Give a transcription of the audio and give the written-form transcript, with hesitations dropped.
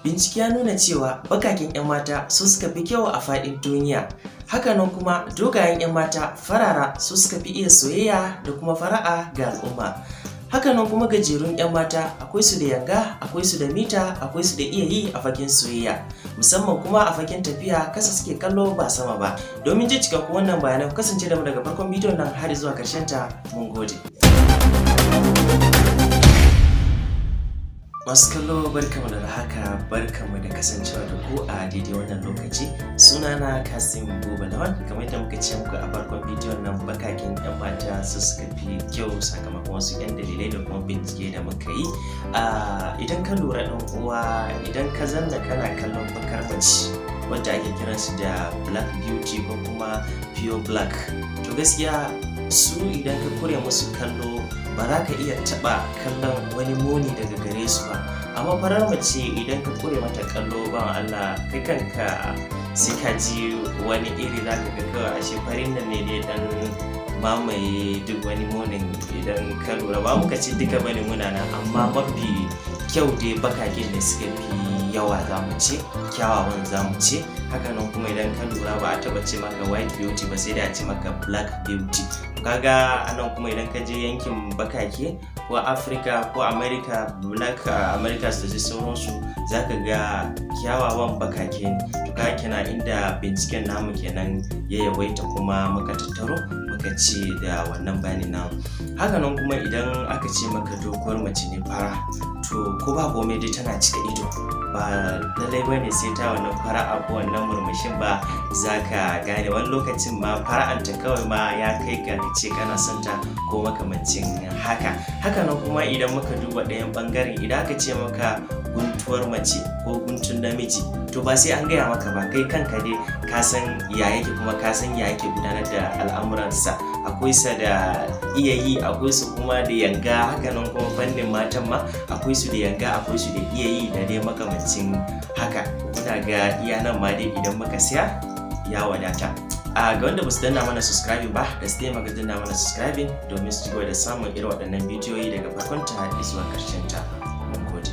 Bincike ya nuna cewa bakaken 'yan mata su suka fi kyau a faɗin duniya. Hakanan kuma dogayen 'yan mata farara su suka fi iya soyayya da kuma fara'a ga al'umma. Hakanan kuma gajerun 'yan mata akwai su da yanga, akwai su da mita, akwai su da iya yi a fagen soyayya. Musamman kuma a fagen tafiya, kasa suke kallo ba sama ba. Domin jin cikakkun wannan bayanan, ku kasance da mu daga farkon bidiyon nan har zuwa karshen ta. Mun gode. Masu kallo, barkamu da haka, barkamu da kasancewa da ku a daidai wannan lokaci. Sunana Kasim Buba Lawan. Kamar yadda muka ce muku a farkon bidiyon nan, bakakin 'yan mata su suka fi kyau sakamakon wasu 'yan dalilai da kuma bincike da muka yi. Idan ka lura, ɗan uwa, idan ka zanna kana kallon bakar mace wadda ake kiransu da black beauty ko kuma pure black, to gaskiya su idan ka kure musu kallo, ba za ka iya taɓa kallon wani muni daga gare su ba. Amma farar mace, idan ka kure mata kallo, ba Allah, kai kanka sai ka ji wani iri. Za ka ga kawai ashe farin nan ne dai dan mamaye duk wani munin. Idan ka lura, ba muka ce duka bane munana, amma mafi kyau dai bakaken da suka fi yawa, za mu ce kyawawan, za mu ce. Hakanan kuma idan ka lura, ba a taba ce maka white beauty ba, sai dai a ce maka black beauty. Kaga anan kuma idan ka je yankin bakake, ko Africa ko America, Black Americas da dai sauransu, zaka ga kyawawan bakake ne. To kaga kenan inda binciken namu kenan ya yawaita, kuma muka tattaro muka ce da wannan bayanin namu. Hakanan kuma idan aka ce maka doguwar mace ne fara, to ko ba komai dai tana cika ido. Ba lallai ba ne sai ta wannan fara'a ko wannan murmushin ba za ka gane. Wani lokacin ma fara'anta kawai ma ya kai ka ce kana son ta ko makamancin haka. Hakanan kuma idan muka duba ɗayan ɓangaren, idan aka ce maka guntuwar mace ko guntun namiji, to ba sai an gaya maka ba, kai kanka dai ka san ya yake, kuma ka san ya yake gudanar da al'amuransa. Akwai sa da iya yi, akwai su kuma da yanga. Hakanan kuma fannin matan ma akwai su da yanga, akwai su da iya yi da dai makamancin haka. Ina ga iya nan ma dai idan muka siya ya wadata. A ga wanda ba su danna mana subscribing ba, da su taimaka danna mana subscribing domin su ci gaba da samun irin waɗannan bidiyoyi daga farkon ta zuwa ƙarshen ta. Mun gode.